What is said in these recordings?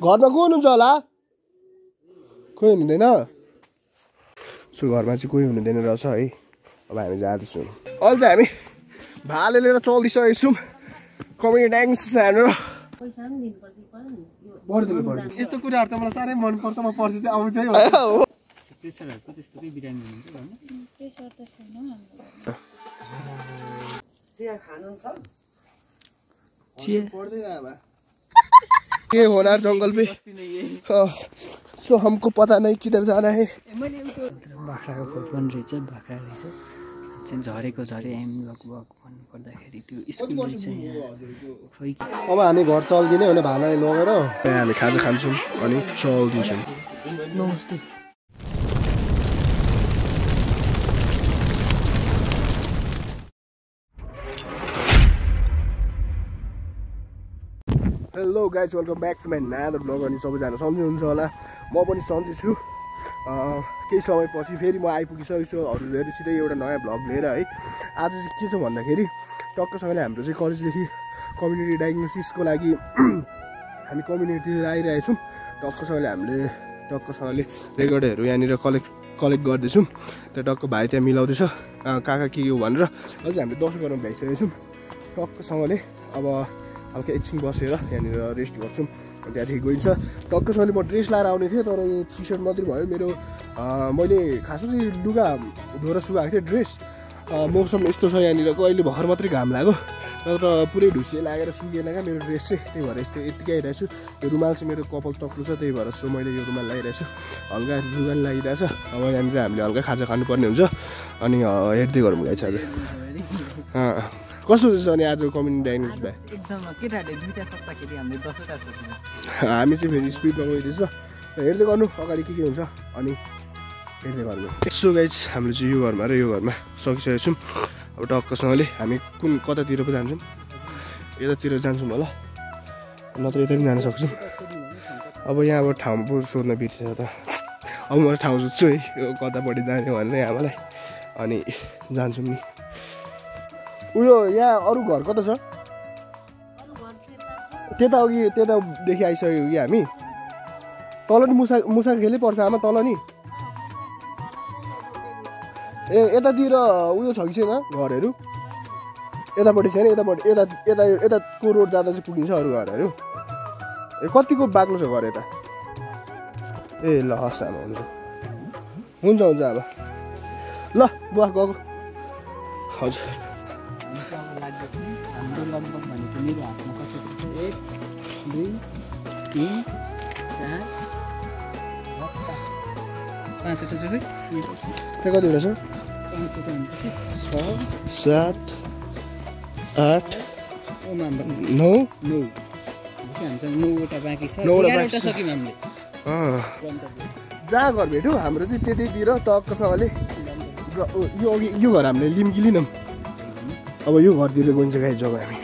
घरमा को हुनुहुन्छ होला कोही हुनुहुँदैन सो घरमा चाहिँ कोही हुनुहुँदैन रहेछ है अब हामी जाँदैछौँ अहिले चाहिँ हामी भाले लिएर चल्दिसकेको छौँ कमेडी डान्स हाम्रो यस्तो कुराहरू त मलाई साह्रै मनपर्छ म पर्छ चाहिँ आउँछ है प्रेसरहरुको त्यस्तो के बिरामी हुन्छ हैन प्रेसर त छैन हाम्रो चिया खानु छ चिया पर्दैन आमा के होनार जंगल पे सो हमको पता नहीं किधर जाना है मैले उतो बाख्राको खोप पनि रहेछ बाख्रा रहेछ चाहिँ झरेको झरे एम वक वक भन्नु पर्दाखेरि त्यो स्कुल चाहिँ अब हामी घर चल्दिने भने भालाले लगेर हामी खाजा खान्छौँ अनि चल्दिन्छौँ नमस्ते hello guys welcome back to my another blog अनि सबैजना सन्चै हुनुहुन्छ होला म पनि सन्चै छु केही समयपछि फेरि म आइपुगिसकेको छु हजुरहरू सिधै एउटा नयाँ ब्लग लिएर है आज चाहिँ के छ भन्दाखेरि टक्कसँगले हाम्रो चाहिँ कलेजदेखि कम्युनिटी डायग्नोसिसको लागि हामी कम्युनिटीतिर आइरहेछौँ टक्कसँगले हामीले टक्कसँगले रेकर्डहरू यहाँनिर कलेक्ट गर्दैछौँ त्यहाँ टक्क भाइ त्यहाँ मिलाउँदैछ कहाँ के हो भनेर अझै हामीले 10 गराउनु भइसकेको छौँ टक्कसँगले अब हल्का एकछिन बसेर यहाँनिर रेस्ट गर्छौँ त्यहाँदेखि गइन्छ टक्कसँगले म ड्रेस लाएर आउने थिएँ तर यो टी सर्ट मात्रै भयो मेरो मैले खासमा चाहिँ लुगा धोएर सुकाएको थिएँ ड्रेस मौसम यस्तो छ यहाँनिर अहिले भर्खर मात्रै घाम लाग्यो तर पुरै ढुसिए लागेर सुकेन क्या मेरो ड्रेस चाहिँ त्यही भएर यस्तो यत्तिकै आइरहेको छु यो रुमाल चाहिँ मेरो कपाल तक्नु छ त्यही भएर सो मैले यो रुमाल लगाइरहेको छु हल्का रुमाल लागिरहेछ अब यहाँनिर हामीले हल्का खाजा खानुपर्ने हुन्छ अनि हेर्दै गरौँ गाइस आज कस्तो छ अनि आज कम्युनिटी डायग्नोसिस भयो एकदम केटाहरूले दुईटा सक्दाखेरि हामीले 10 वटा सक्छौँ हामी चाहिँ फेरि स्पिडमा गइदिन्छ हेर्दै गर्नु अगाडि के हुन्छ अनि हेर्दै गर्नु यसो गाइज हामीले चाहिँ यो घरमा र यो घरमा सकिसकेको छौँ अब टक्कसँगले हामी कुन कतातिर पो जान्छौँ यतातिर जान्छौँ होला नत्र यता पनि जान सक्छौँ अब यहाँ अब ठाउँ पो सोध्न बिर्सेछ त अब म ठाउँ सोध्छु है यो कतापट्टि जाने भनेर हामीलाई अनि जान्छौँ नि उयो यहाँ अरू घर कता छ त्यता अघि त्यतादेखि आइसक्यो कि हामी तल नि मुसा खेलै पर्छ आमा तल नि ए यतातिर उयो छ कि छैन घरहरू यतापट्टि छैन यतापट्टि यताको रोड जाँदा चाहिँ पुगिन्छ अरू घरहरू ए कतिको बाक्लो छ घर यता ए ल हस् आमा हुन्छ हुन्छ आमा ल बुवा गएको हजुर लगभग भनेको मेरो हातमा कति 1 2 3 4 5 वटा छ है त्यहाँ कतिवटा छ 5 वटा भनेपछि 6 7 8 9 के भन्छ 9 वटा बाँकी छ 11 वटा सक्यौँ हामीले जहाँ घर भेट्यौँ हाम्रो चाहिँ त्यतैतिर टक्कसँगले यो घर हामीले लिम कि लिनौँ अब यो घरतिर गइन्छ गाई जग्गा हामी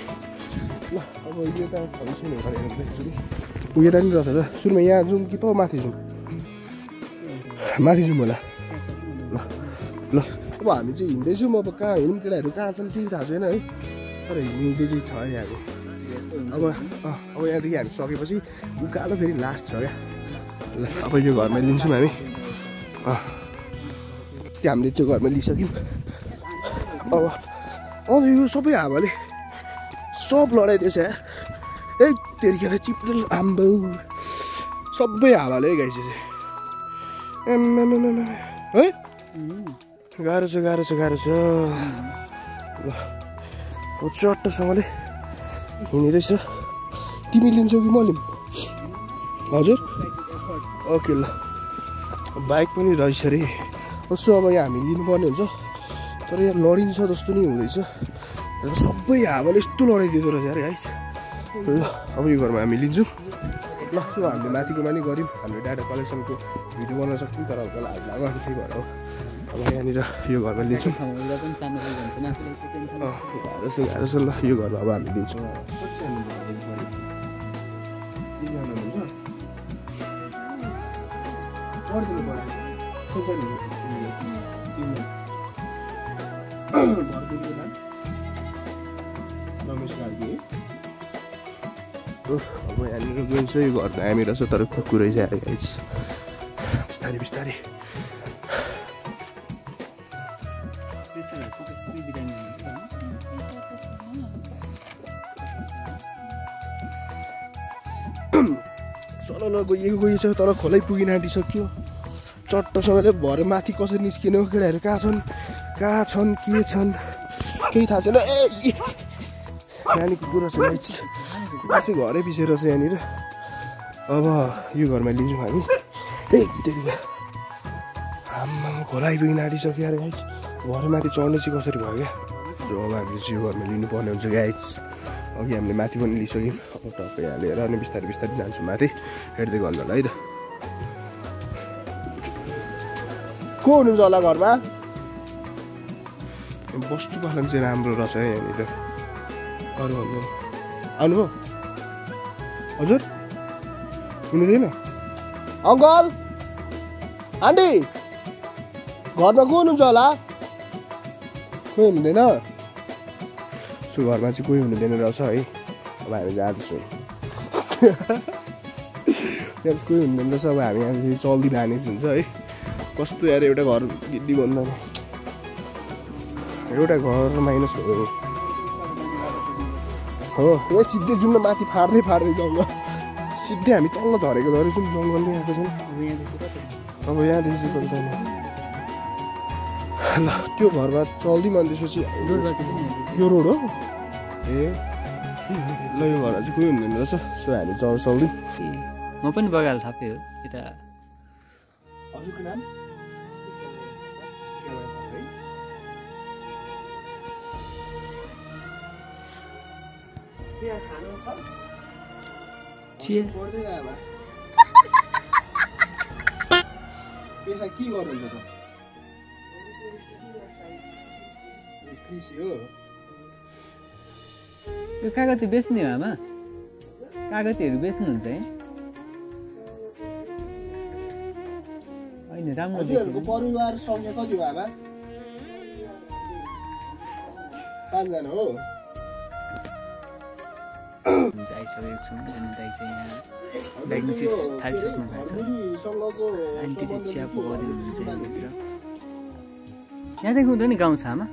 ल अब यो त छैन घर हेर्नु उयो त नि रहेछ त सुरुमा यहाँ जाउँ कि त माथि जाउँ माथि जाउँ होला ल ल अब हामी चाहिँ हिँड्दैछौँ अब कहाँ हिँड्यौँ केटाहरू कहाँ छन् केही थाहा छैन है तर हिँड्दै चाहिँ छ यहाँको अब यहाँदेखि हामी सकेपछि उकालो फेरि लास्ट छ क्या ल अब यो घरमा लिन्छौँ हामी हामीले त्यो घरमा लिइसक्यौँ अब यो सबै हावाले सब लडाइदिएछ यार ए तेरिखेर चिप्रेल आम्बो सबै हावाले गाइस है गाह्रो छ ल अब चट्टसँगले हिँडिँदैछ तिमी लिन्छौ कि म लिऊँ हजुर ओके ल बाइक पनि रहेछ अरे कस्तो अब यहाँ हामी लिनुपर्ने हुन्छ तर यहाँ लडिन्छ जस्तो नि हुँदैछ सबै हावाले यस्तो लडाइदिँदो रहेछ यार गाइस ल अब यो घरमा हामी लिन्छौँ ल सो हामीले माथिकोमा नि गऱ्यौँ हामीले डाटा कलेक्सनको भिडियो बनाउन सक्छौँ तर हल्का लाग्यो त्यही भएर हो अब यहाँनिर यो घरमा लिन्छौँ गाह्रो छ ल यो घरमा अब हामी लिन्छौँ रमेश कार्की अब यहाँनिर गइन्छ यो घर हामी रहेछ तर कुकुरै छ गाइस बिस्तारै बिस्तारै चल गइछ तर खोलै पुगिन आँटिसक्यो चट्टसँगले भरे माथि कसरी निस्किने हो केटाहरू कहाँ छन् के छन् केही थाहा छैन ए नानीको कुरा छ गाइस घरै पिछे रहेछ यहाँनिर अब यो घरमा लिन्छौँ हामी त्यतिका आम्मा खोला आइपुगिन आँटिसक्यो अरे गाइस भरे माथि चढ्ने चाहिँ कसरी भयो क्या अब हामीले चाहिँ यो घरमा लिनुपर्ने हुन्छ गाइस अघि हामीले माथि पनि लिइसक्यौँ अब टक्कै यहाँ लिएर अनि बिस्तारै बिस्तारै जान्छौँ माथि हेर्दै गर्नलाई है त को हुनुहुन्छ होला घरमा वस्तुपालन चाहिँ राम्रो रहेछ है यहाँनिर अरू भन्नु आउनुभयो हजुर हुनुहुँदैन अङ्कल आन्टी घरमा को हुनुहुन्छ होला कोही हुनुहुँदैन सो घरमा चाहिँ कोही हुनुहुँदैन रहेछ है अब हामी जाँदैछौँ यहाँ चाहिँ कोही हुनुहुँदैन रहेछ अब हामी यहाँ चल्दिन हाने हुन्छ है कस्तो यार एउटा घर गिद्दी भन्दा एउटा घर माइनस हो ए सिधै जुन माथि फाड्दै जङ्गल सिधै हामी तल्लो झरेको झरेछौँ जङ्गल नै आएको छैन अब यहाँदेखि चाहिँ कति छैन ल त्यो घरमा चल्दिउँ अनि त्यसपछि यो रोड हो ए ल यो घरमा चाहिँ कोही हुँदैन रहेछ सो हामी चल्दिउँ म पनि बगाल थापे हो यता हजुरको नाम के गर्नुहुन्छ यो कागती बेच्ने हो आमा कागतीहरू बेच्नुहुन्छ है होइन राम्रो परिवार संख्या कति हो आमा 5 जना हो आइसकेको छौँ अनि दाइ चाहिँ यहाँ डायग्नोसिस थालिसक्नु भएको छ आन्टी चाहिँ चिया पकाउँदै हुनुहुन्छ यहाँभित्र यहाँदेखि हुँदैन नि गाउँ छ आमा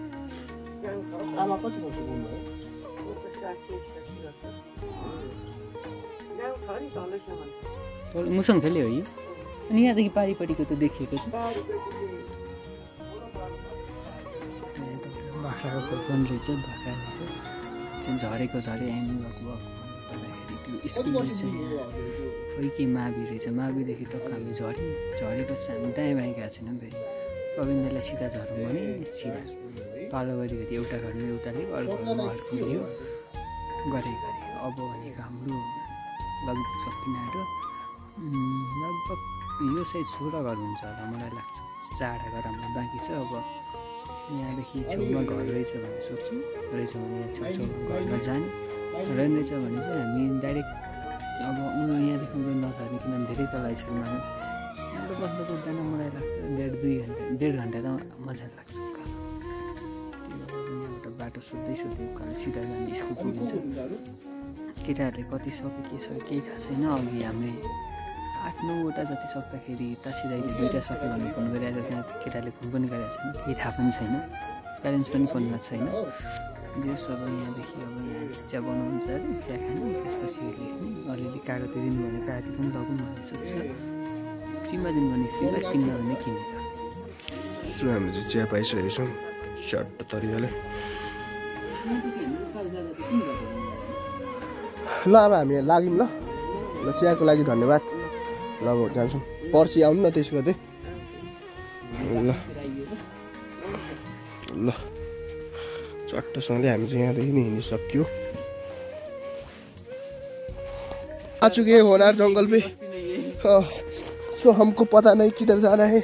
मुसङ खेल्यो हो यो अनि यहाँदेखि पारिपट्टिको त देखिएको छ बाख्राको खोपन रहेछ बाख्रा रहेछ त्यो झरेको झरे हामी भन्दाखेरि त्यो स्कुल चाहिँ फैकी मावि रहेछ माविदेखि टक्क हामी झरेपछि हामी दायाँ बायाँ गएको छैनौँ फेरि प्रवीणलाई सिधा झरौँ भने सिधा पालो गरी एउटा घरमा एउटा लियो अर्को घरमा अर्को लियो गरे अब भनेको हाम्रो लगभग सकिन आएर लगभग यो चाहिँ 16 घर हुन्छ होला मलाई लाग्छ 4 घर हाम्रो बाँकी छ अब यहाँदेखि छेउमा घर रहेछ भने सोध्छु रहेछ भने यहाँ छेउछाउमा घरमा जाने रहेछ भने चाहिँ हामी डाइरेक्ट अब यहाँदेखि नझर्ने किनभने धेरै तलाई छ यहाँ बस्दा जान मलाई लाग्छ 1.5 घन्टा त मजा लाग्छ यहाँबाट बाटो सोध्दै उकालो सिधा जाने स्कुल पुगिन्छ केटाहरूले कति सक्यो के सक्यो केही थाहा छैन अघि हामीले 8-9वटा जति सक्दाखेरि तासिदाइले 2टा सक्यो भन्ने फोन गरिरहेको त्यहाँ केटाले फोन पनि गरेको छैन केही थाहा पनि छैन प्यारेन्ट्स पनि फोनमा छैन जस अब यहाँदेखि अब यहाँ चिया बनाउनुहुन्छ अरे चिया खाने त्यसपछि लेख्ने अलिअलि कागती दिनु भने कागती पनि लगौँ भन्ने सोध्छ फ्रीमा दिनु भने फ्रीमा किन्न भने किनेर सो हामीले चाहिँ चिया पाइसकेको छौँ चट्ट तरिकाले ल अब हामी लाग्यौँ ल चियाको लागि धन्यवाद ल जान्छौँ पर्सि आउनु न त्यसो गर्दै ल ल चट्टसँगले हामी चाहिँ यहाँदेखि नै हिँडिसक्यो आ चुके होनार जंगल पे सो हमको पता नहीं किधर जाना है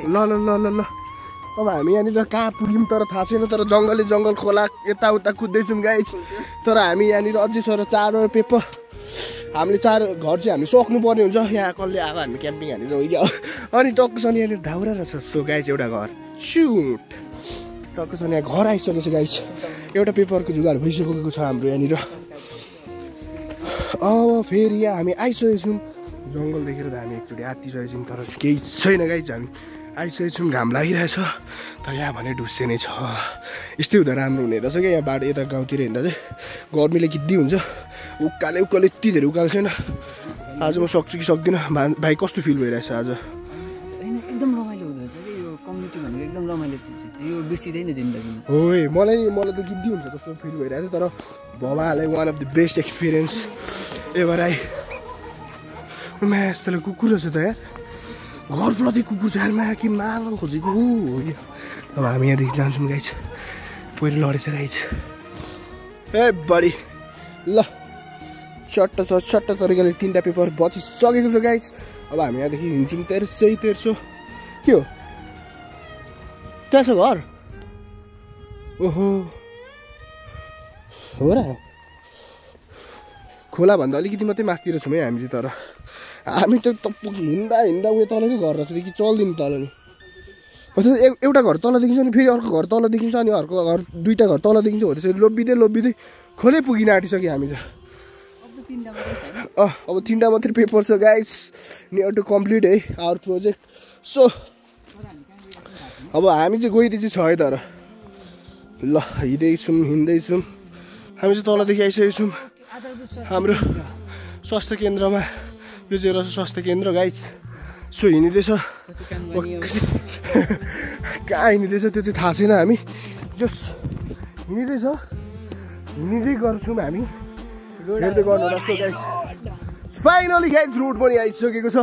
ल ल ल ल ल अब हामी यहाँनिर कहाँ पुग्यौँ तर थाहा छैन तर जङ्गल खोला यताउता कुद्दैछौँ गाइस तर हामी यहाँनिर अझै सर 4 पेपर हामीले 4 घर चाहिँ हामी सक्नुपर्ने हुन्छ यहाँ कसले अब हामी क्याम्पिङ हानेर हो क्या अनि टक्कसँग यहाँनिर धाउरा रहेछ सो गाइस एउटा घर सुट टक्कसँग यहाँ घर आइसकेको छ गाइस एउटा पेपरको जुगाड भइसकेको छ हाम्रो यहाँनिर। अब फेरि यहाँ हामी आइसकेको छौँ जङ्गल देखेर त हामी एकचोटि आत्तिसकेको छौँ, तर केही छैन गाइज। हामी आइसकेको छौँ, घाम लागिरहेछ, तर यहाँ भने ढुस्से नै छ। यस्तै हुँदा राम्रो हुने रहेछ क्या यहाँ बाटो यता गाउँतिर हिँड्दा चाहिँ गर्मीले किद्दी हुन्छ, उकालो यति धेरै उकालो छैन। आज म सक्छु कि सक्दिनँ भाइ, कस्तो फिल भइरहेछ आज? एकदम रमाइलो हुँदो रहेछ कि यो कम्युनिटी भनेको एकदम रमाइलो चिज यो बिर्सिँदैन जिन्दगीमा। हो मलाई त गिद्दी हुन्छ जस्तो फिल भइरहेको थियो, तर भवालाई one of the best experience ever I. यस्तोलाई कुकुर रहेछ त यहाँ, घरप्रति कुकुर छ यार, माया कि मार्न खोजेको हो यो। अब हामी यहाँदेखि जान्छौँ गाइज, पहिरो लडेछ गाइज। ए बडी ल चट्ट तरिकाले 3टा पेपर बचिसकेको छ गाइज। अब हामी यहाँदेखि हिँड्छौँ तेर्सो। के हो त्यहाँ छ घर? ओहो हो र, खोलाभन्दा अलिकति मात्रै मास्तिर छौँ है हामी चाहिँ। तर हामी त हिँड्दा उयो तल नै घर रहेछ कि चल्दिनु तल नि। एउटा घर तल देखिन्छ नि, फेरि अर्को घर तल देखिन्छ, अनि अर्को घर 2टा घर तल देखिन्छ, हो त्यसरी लोभिँदै खोलै पुगिन आँटिसक्यो हामी त। अब 3टा मात्रै पेपर छ गाइज, नियर टु कम्प्लिट है आवर प्रोजेक्ट। सो अब हामी चाहिँ गइदिएपछि छ है, तर ल हिँड्दैछौँ हामी चाहिँ तलदेखि आइसकेको छौँ हाम्रो स्वास्थ्य केन्द्रमा। यो चाहिँ रहेछ स्वास्थ्य केन्द्र गाइज। सो हिँडिँदैछ, कहाँ हिँडिँदैछ त्यो चाहिँ थाहा छैन, हामी जस्ट हिँड्दै गर्छौँ हामी, हेर्दै गर्नु होला। So guys finally guys road पनि आइसकेको छ।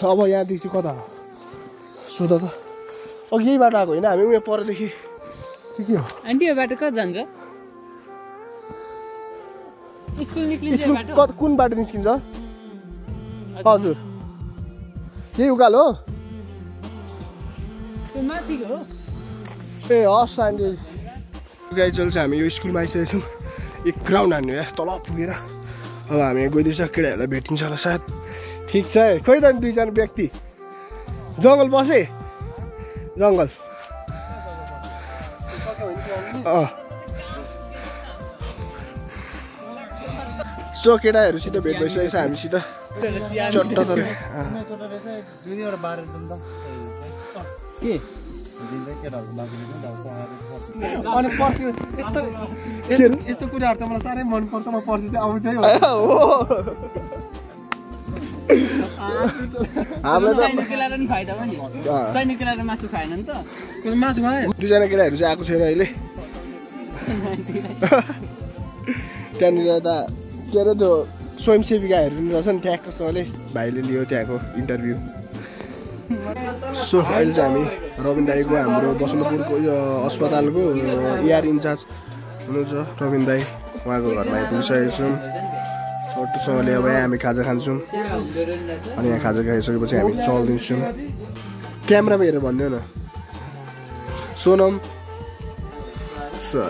अब यहाँदेखि चाहिँ कता हो सोध त? अघि यही बाटो आएको होइन, हामी उयो परदेखि के हो आन्टी यो बाटो कता जान्छ? स्कुल कुन बाटो निस्किन्छ? हजुर यही उकालो हो? ए हस् आन्टी। गाइज चाहिँ हामी यो स्कुलमा आइसकेको छौँ, एक ग्राउन्ड हान्नु या तल पुगेर। अब हामी गइदिन्छ, केटाहरूलाई भेटिन्छ होला सायद। ठिक छ है, खोइ त 2जना व्यक्ति जङ्गल बसे जङ्गल। सो केटाहरूसित भेट भइसकेको छ हामीसित चट्ट तर यस्तो कुराहरू त मलाई साह्रै मनपर्छ। म पर्सि चाहिँ आउँछ है। मासु खाएन नि त, मासु खाएँ। 2जना केटाहरू चाहिँ आएको छैन अहिले। त्यहाँनिर त के अरे त्यो स्वयंसेविकाहरू रहेछ नि, ट्याक्कसँगले भाइले लियो त्यहाँको इन्टरभ्यू। सो अहिले चाहिँ हामी रबिन दाईको, हाम्रो बसन्तपुरको यो अस्पतालको एआर इन्चार्ज हुनुहुन्छ रबिन दाई, उहाँको घरमा आइपुगिसकेको छौँ छोटोसँगले। अब यहाँ हामी खाजा खान्छौँ, अनि यहाँ खाजा खाइसकेपछि हामी चल्दिन्छौँ। क्यामेरामा हेरेर भनिदियो न सोनम। सो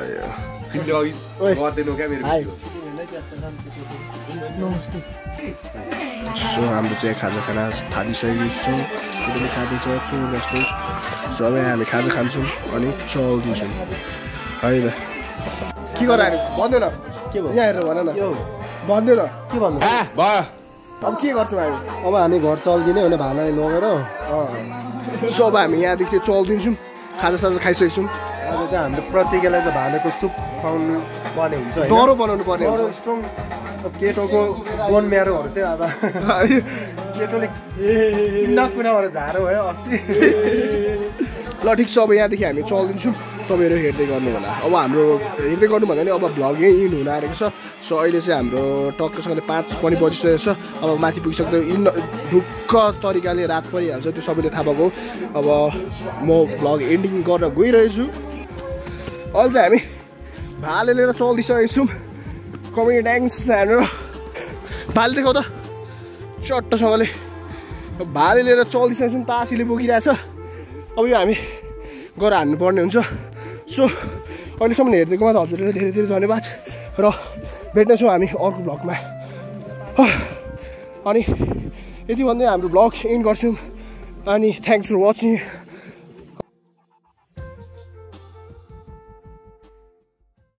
हाम्रो चाहिँ खाजा खाना थालिसकेको छौँ, पनि खाँदैछ चुर जस्तै। सो अब हामी खाजा खान्छौँ अनि चल्दिन्छौँ है त। के गरेर भन्दैन के भयो यहाँ हेरेर भन न, भन्दैन के भन्नु भयो? अब के गर्छौँ हामी? अब हामी घर चल्दिने भने भाइलाई लगेर। सो अब हामी यहाँदेखि चाहिँ चल्दिन्छौँ, खाजासाजा खाइसकेको छौँ। आज चाहिँ हाम्रो प्रतिज्ञालाई चाहिँ भालेको सुप खुवाउनु पर्ने हुन्छ, डह्रो बनाउनु पर्ने हुन्छ। स्ट्रङ केटोको बोन म्यारोहरू चाहिँ अब केटोले कुनाबाट झारो भयो अस्ति। ल ठिक छ, अब यहाँदेखि हामी चल्दिन्छौँ, तपाईँहरू हेर्दै गर्नु होला। अब हाम्रो हेर्दै गर्नु भन्दा नि अब भ्लग यहीँ इन हुन आएको छ। सो अहिले चाहिँ हाम्रो टक्कसँगले 5 पनि बजिसकेको छ। अब माथि पुगिसक्दा ढुक्क तरिकाले रात परिहाल्छ, त्यो सबैले थाहा भएको। अब म भ्लग एन्डिङ गरेर गइरहेछु। अहिले चाहिँ हामी भाले लिएर चल्दिसकेको छौँ। कमेडी ड्यान्स हाम्रो भाले देखाउ त चट्टसँगले। भाले लिएर चल्दिसकेको छौँ, तासीले बोकिरहेछ। अब यो हामी गएर हान्नुपर्ने हुन्छ। सो अहिलेसम्म हेरिदिएकोमा त हजुरलाई धेरै धेरै धन्यवाद, र भेट्नेछौँ हामी अर्को भ्लगमा। अनि यति भन्दै हाम्रो भ्लग एन्ड गर्छौँ। अनि थ्याङ्क्स फर वाचिङ।